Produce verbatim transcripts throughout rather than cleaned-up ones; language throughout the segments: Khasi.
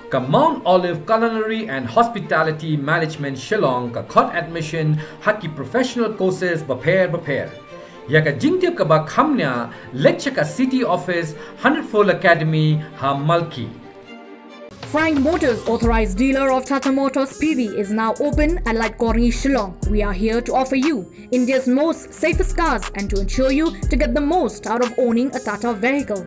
Ka Mount Olive Culinary and Hospitality Management Shillong ka khot admission ha ki professional courses bapher bapher. Ïa ka jingtip kaba kham nia, leit sha ka City Office, Hundred Fold Academy, ha Malki. Frank Motors, authorized dealer of Tata Motors P V, is now open at Laitkor Ni, Shillong. We are here to offer you India's most safest cars and to ensure you to get the most out of owning a Tata vehicle.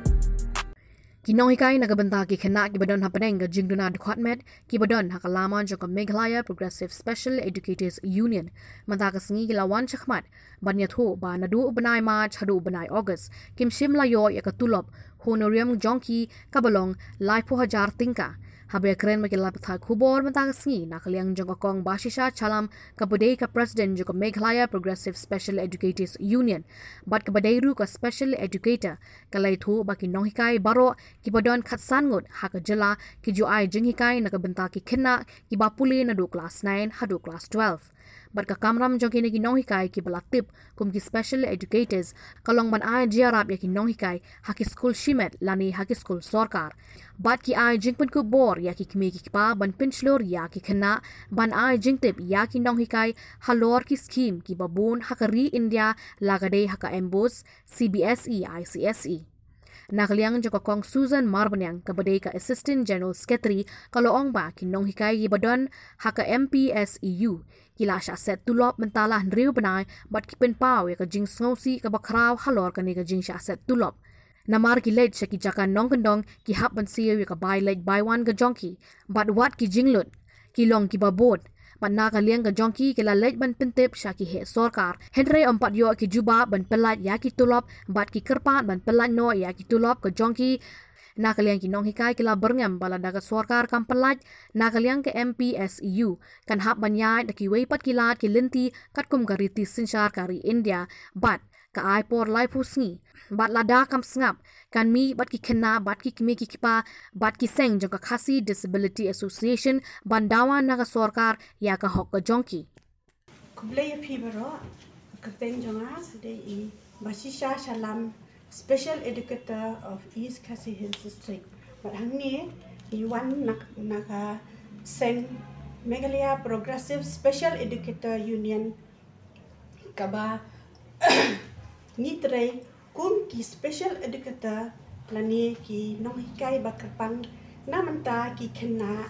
Ki nonghikai na ka bynta ki khynnah kiba don hapdeng ka jingduna dkhot met kiba don ha ka lama jong ka Meghalaya Progressive Special Educators Union mynta ka sngi ki la wan shakhmat ban ïathuh ba naduh u bnai March haduh u bnai August kim shym la ïoh ïa ka tulop honorarium jong ki kaba long laiphew hajar tyngka. Haba ïakren bad ki lad pathai khubor mynta ka sngi na ka liang jong ka Kong Bashisha Shylam kaba dei ka president jong ka Meghalaya Progressive Special Educators Union bad kaba dei ruh ka special educator, ka la ïathuh ba ki nonghikai baroh kiba don khatsan ngut ha ka jylla ki ju ai jinghikai na ka bynta ki khynnah kiba pule naduh klas nine haduh klas twelve. Bad ka kamram jong kine ki nonghikai kiba la tip kum ki special educators ka long ban ai jingïarap ïa ki nonghikai ha ki skul shimet lane ha ki skul sorkar. Bad ki ai jingpynkup bor ïa ki kmie ki kpa ban pynshlur ïa ki khynnah ban ai jingtip ïa ki nonghikai halor ki skhim kiba bun ha ka ri India, la ka dei ha ka MBOSE, CBSE, ICSE. Na ka liang jong ka Kong Susan Marbaniang kaba dei ka Assistant General Secretary ka la ong ba ki nonghikai kiba don ha ka MPSEU ki la shah set tulop mynta la hynriew bnai bad ki pynpaw ïa ka jingsngewsih kaba khraw halor kane ka jingshah set tulop. Namar ki leit sha ki jaka nongkyndong ki hap ban siew ïa ka bai leit bai wan ka jong ki bad wat ki jinglut ki long kiba bud. Bad na ka liang ka jong ki ki la leit ban pyntip sha ki heh sorkar, hynrei ym pat ïoh ki jubab ban pyllait ïa ki tulop bad ki kyrpad ban pyllait noh ïa ki tulop ka jong ki. Na ka liang ki nonghikai ki la byrngem ba lada ka sorkar kam pyllait, na ka liang ka MPSEU kan hap ban ïaid da kiwei pat ki lad ki lynti katkum ka riti synshar ka ri India bad ka ai por laiphew sngi. Bad lada kam sngap, kan mih bad ki khynnah bad ki kmie ki kpa bad ki seng jong ka Khasi Disability Association ban dawa na ka sorkar ïa ka hok ka jong ki. Khublei ïa phi baroh. Ka kyrteng jong nga ka dei i Bashisha Shylam, Special Educator of East Khasi Hills District. Bad hangne ngi wan na, na ka seng Meghalaya Progressive Special Educator Union, kaba ngi trei kum ki special educator lane ki nonghikai ba kyrpang na bynta ki khynnah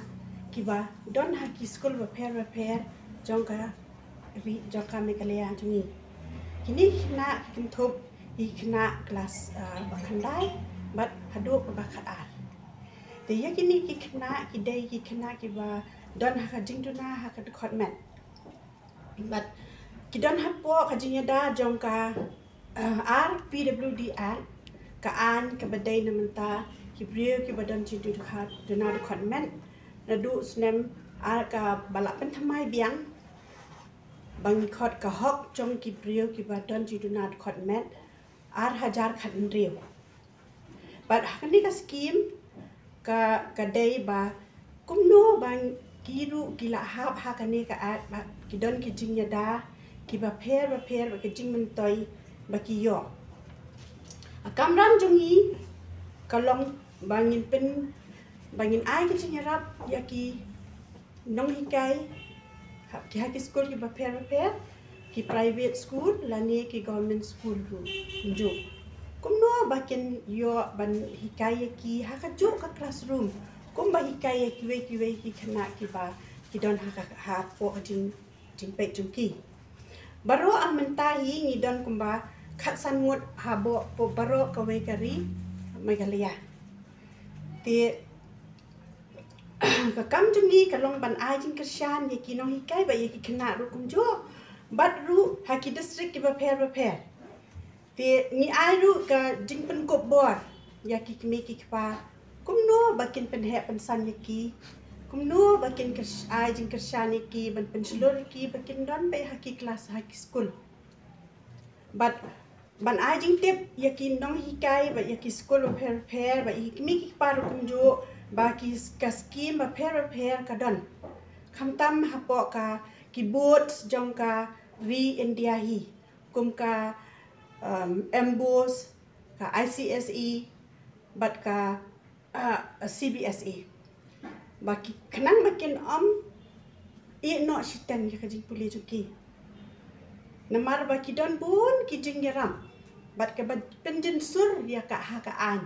kiba don ha ki skul bapher bapher jong ka ri jong ka Meghalaya jong ngi. Kine ki khynnah ki kynthup ïa ki khynnah klas, ah, ba khyndai bad haduh ba khatar. Te ïa kine ki khynnah ki dei ki khynnah kiba don ha ka jingduna ha ka dkhot met. Bad ki don hapoh ka jingïada jong ka, ah, R P W D Act, ka aiñ kaba dei na bynta ki briew kiba don jingduna dkhot met, naduh snem ar kaba la pynthymmai biang ba ngi khot ka hok jong ki briew kiba don jingduna dkhot met, ar hajar khathynriew. Bad ha kane ka skim ka, ka dei ba kumno ba ki ruh ki la hap ha kane ka aiñ ba ki don ki jingïada kiba pher bapher bad ki jingmyntoi ba ki ïoh. Ka kamram jong ngi ka long ba ngin pyn, ba ngin ai ka jingïarap ïa ki nonghikai ha ki, ha ki skul kiba pher bapher, ki private school lane ki government school ruh kumjuh. Kumno ba kin ïoh ban hikai ïa ki ha kajuh ka classroom kumba hikai ïa kiwei kiwei ki khynnah kiba ki don ha ka, hapoh ka jing, jingpeit jong ki. Baroh mynta hi ngi don kumba khatsan ngut hapoh baroh kawei ka ri Meghalaya. Te ka kam jong ngi ka long ban ai jingkyrshan ïa ki nonghikai bad ïa ki khynnah ruh kumjuh bad ruh ha ki district kiba pher bapher. Te ngi ai ruh ka jingpynkup bor ïa ki kmie ki kpa kumno ba kin pynheh pynsan ïa ki, kumno ba kin kyrs-, ai jingkyrshan ïa ki ban pynshlur ïa ki ba kin don beit ha ki klas ha ki skul. Bad ban ai jingtip ïa ki nonghikai bad ïa ki skul bapher bapher bad ïa ki kmie ki kpa ruh kumjuh ba ki s-, ka skim bapher bapher ka don. Khamtam hapoh ka ki boards jong ka ri India hi kum ka, um, MBOSE, ka ICSE bad ka, uh, CBSE. ba ki khnang ba kin ym ïeh noh shiteng ïa ka jingpule jong ki. Namar ba ki don bun ki jingïarap bad kaba pynjynsur ïa ka ha ka aiñ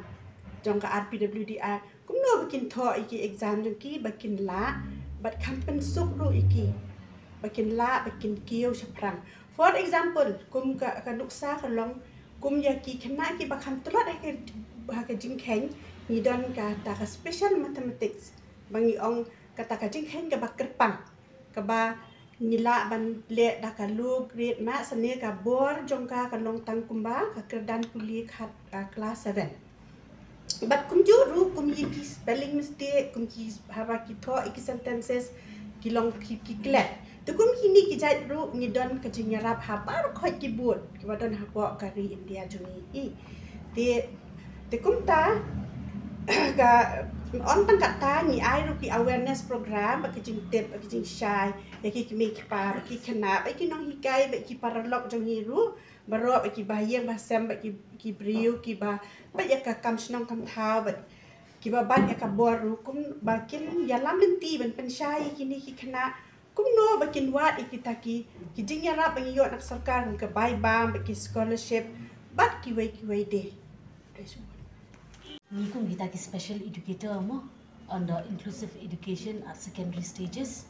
jong ka R P W D R. Kumno ba kin thoh ïa ki exam jong ki ba kin lah bad kham pynsuk ruh ïa ki ba kin lah ba kin kiew shaphrang. For example, kum ka, ka nuksa ka long kum ïa ki khynnah kiba kham tlot ha ka, ha ka jingkheiñ, ngi don kata ka special mathematics ba ngi ong kata ka jingkheiñ kaba kyrpang, kaba ngi lah ban leh da ka low grade marks, ne ka bor jong ka ka long tang kumba ka kyrdan pule khat, ah, class seven. Bad kumjuh ruh kum ïa ki spelling mistake, kum ki haba ki thoh ïa ki sentences ki long ki, ki klet. Te kum kine ki jait ruh ngi don ka jingïarap ha baroh khoit ki booth kiba don hapoh ka ri India jong ngi. Te, te kumta ka, ym tang katta, ngi ai ruh ki awareness program, ba ki jingtip, ba ki jingshai ïa ki kmie ki kpa, ba ki khynnah, ba ki nonghikai, ba ki paralok jong ngi ruh baroh, ba ki bahaïing bahasem, ba ki, ki briew kiba peit ïa ka kam shnong kam thaw, ba kiba bat ïa ka bor ruh, kum ba kin ïalam lynti ban pynshai ïa kine ki khynnah kumno ba kin wad ïa kita ki, ki jingïarap ba ngi ïoh na ka sorkar, kum ka bai bam, ba ki scholarship bad kiwei kiwei de. Ngi kum kita ki special educator mo, under inclusive education at secondary stages.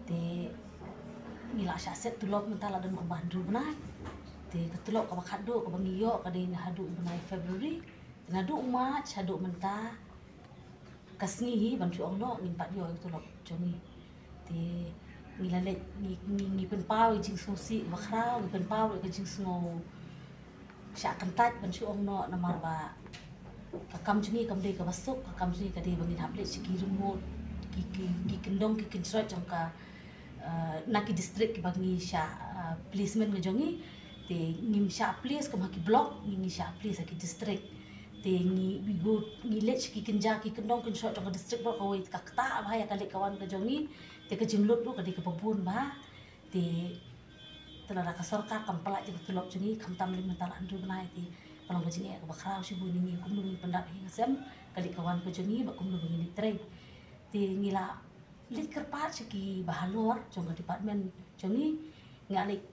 Te ngi la shah set tulop mynta la don kumba hynriew bnai. Te ka tulop kaba khatduh kaba ngi ïoh ka dei na haduh u bnai February. Te naduh u March haduh mynta ka sngi hi ban shu ong noh ngim pat ïoh ïa ka tulop jong ngi. Te ngi la leit ngi, ngi, ngi pynpaw ïa ka jingsngewsih bakhraw, ngi pynpaw ïa ka jingsngew shah kyntait ban shu ong noh, namar ba ka kam jong ngi kam dei kaba suk, ka kam jong ngi ka dei ba ngin hap leit sha ki remote, ki, ki, ki kyndong ki kynshroit jong ka, eh, na ki district kiba ngi shah, eh, placement ka jong ngi. Te ngim shah place kum ha ki block, ngi, ngi shah place ha ki district. Te ngi, we go, ngi leit sha ki kynja ki kyndong kynshroit jong ka district baroh kawei, ka ktah bha ïa ka leit ka wan ka jong ngi. Te ka jinglut ruh ka dei kaba bun bha. Te, te lada ka sorkar kam pyllait ïa ka tulop jong ngi, khamtam lei mynta la hynriew bnai, te ka long ka jingeh kaba khraw shibun ïa ngi, kumno ngin pyndap ïing ha sem ka leit ka wan ka jong ngi, bad kumno ba ngin leit trei. Te ngi la leit kyrpad sha kiba halor jong ka department jong ngi, ngi la leit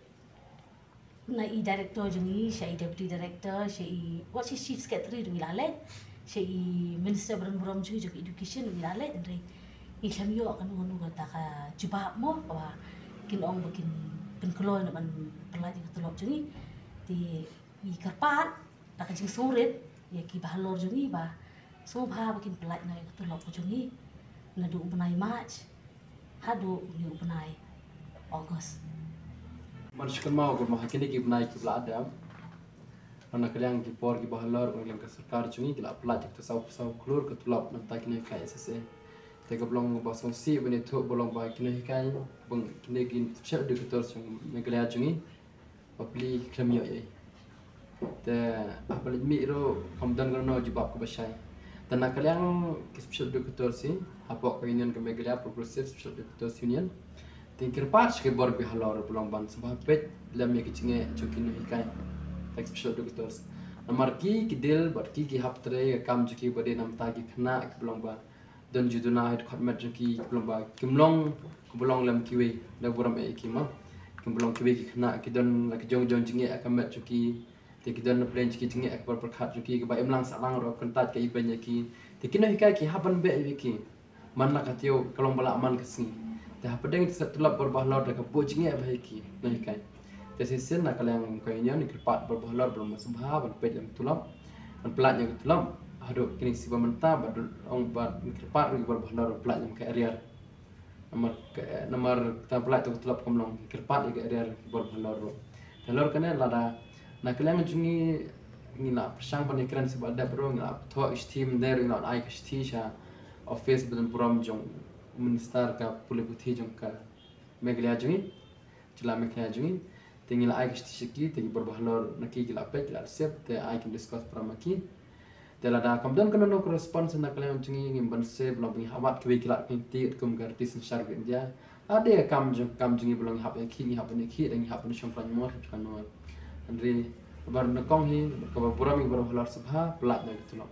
na i director jong ngi, sha i deputy director, sha i, wat sha i chief secretary ruh ngi la leit, sha i minister ba don burom jong ngi jong ka education ruh ngi la leit, hynrei ngim ïoh kano kano kata ka jubab mo, kaba kin ong ba kin pynkloi noh ban pyllait ïa ka tulop jong ngi. Te ngi kyrpad da ka jingsngewrit ïa kiba halor jong ngi ba sngewbha ba kin pyllait noh ïa ka tulop ka jong ngi naduh u bnai March haduh une u bnai August. Ban shu kynmaw, kynmaw ha kine ki bnai kiba la dep, na ka liang ki por kiba halor, na ka liang ka sorkar jong ngi, ki la pyllait ïa ka saw, saw klur ka tulop na bynta ki nonghikai S S A. Te kaba long ba sngewsih ban ïathuh ba long ba ki nonghikai, ba kine ki special educators jong Meghalaya jong ngi, bapli ki khlem ïoh ei. Te haba leit mih ruh kam don kano kano jubab kaba shai. Te na ka liang ki special educators hi, hapoh ka union ka Meghalaya Progressive Special Educators Union, te ngi kyrpad sha ki bor ba halor ba long ban sngewbha peit lem ïa ki jingeh jong ki nonghikai, ki special educators. Namar ki, ki deal bad ki, ki hap trei ka kam jong ki ba dei na bynta ki khynnah kiba long ba don ju duna ha dkhot met jong ki, kiba long ba kim long, kiba long lem kiwei, da burom eh ïa ki mo. Kim long kiwei ki khynnah ki don la ki jong jong jingeh ha ka met jong ki. Te ki don na pdeng jong ki jingeh ha ka por pyrkhat jong ki, kaba imlang sahlang ruh kyntait ka ibeiñ ïa ki. Te ki nonghikai ki hap ban beh ïa ki. Man la ka taïew ka long ba la man ka sngi. Te hapdeng ka set tulop bor ba halor da ka buh jingeh bha ïa ki nonghikai. Te shisien na ka liang ka union ngi kyrpad bor ba halor ba long ba sngewbha ban peit lem tulop, ban pyllait ïa ka tulop. Haduh kine ki sngi ba mynta ba dang ong ba ngi kyrpad ruh bor ba halor ban pyllait lem ka arrear. Namar ka, namar kata pyllait ïa ka tulop kam long, ngi kyrpad ïa ka arrear bor ba halor ruh. Te halor kane lada na ka liang jong ngi, ngi la pyrshang ban ïakren sha ba dep ruh, ngi la thoh shithi, mynta ruh ngi la ai ka shithi sha office ba don burom jong u minister ka pule puthi jong ka Meghalaya jong ngi, jylla Meghalaya jong ngi. Te ngi la ai ka shithi sha ki, te ki bor ba halor na ki ki la peit, ki la accept, te ai kin discuss para ma ki. Te lada kam don kano kano ka response na ka liang jong ngi, ngim banse ba long ba ngi hap wad kiwei ki lad ki lynti kum ka riti synshar ka India. Lada ka kam jong, kam jong ngi ba long ngi hap ïakhih, ngi hap ban ïakhih, da ngi hap ban shong khlaiñ mo, hap kano. Hynrei ba nyngkong hi kaba burom ïa ki bor ba halor sngewbha pyllait noh ïa ka tulop.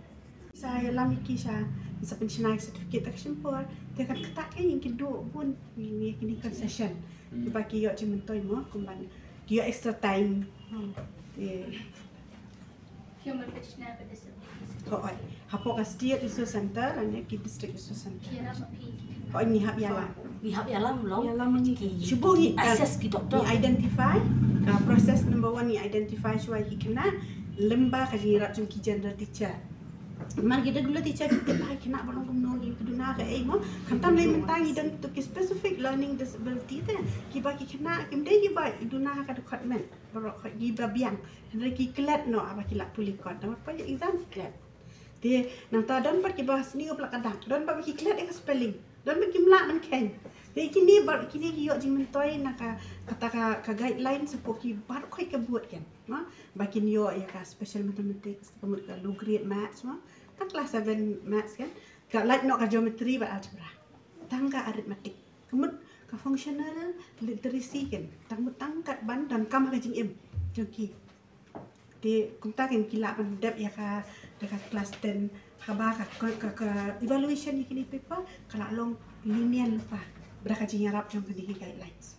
Sa ïalam ïa ki sha, sa pynshna certificate ta ka shim por. Te kan kata ka ïa ki duh bun ïa kine concession. Kiba ki ïoh jingmyntoi mo kumban ki ïoh extra time. Te Human Resource Center. Hooid. Hapoh ka State Resource Center lane ki District Resource Center. Hooid, ngi hap ïalam. Ngi hap ïalam long. Ïalam ngi. Shu buh ngi assess ki doctor. Ngi identify. Ka process number one ngi identify shuwa ki khynnah lyngba ka jingïarap jong ki general teacher. Mar ki da gulo teacher ki tip ha ki khynnah ba long kumno, ki duna kaei mo. Khamtam lei mynta ngi don to ki specific learning disability te. Kiba ki khynnah kim dei kiba duna ha ka dkhot met. Baroh ki ba biang. Hynrei ki klet noh haba ki lah pule kot. Namar ba exam ki klet. Te nangta don pat kiba sniew ba la ka dak. Don pat ba ki klet ïa ka spelling. Don pat kim lah ban kheiñ. Te kine ba kine ki ïoh jingmyntoi na ka kata ka, ka guidelines hapoh ki baroh khoit ka board kan. Mo ba kin ïoh ïa ka special mathematics, ka mut ka low grade maths mo. Tang class seven maths kan. Ka lait noh ka geometry bad algebra. Tang ka arithmetic. Ka mut ka functional literacy kan. Tang mut tang kat ban donkam ha ka jingim jong ki. Te kumta kan ki lah ban dep ïa ka da ka class ten haba ka, ka, ka, ka evaluation ïa kine paper ka lah long lenient lypa. Ba da ka jingïarap jong kine ki guidelines.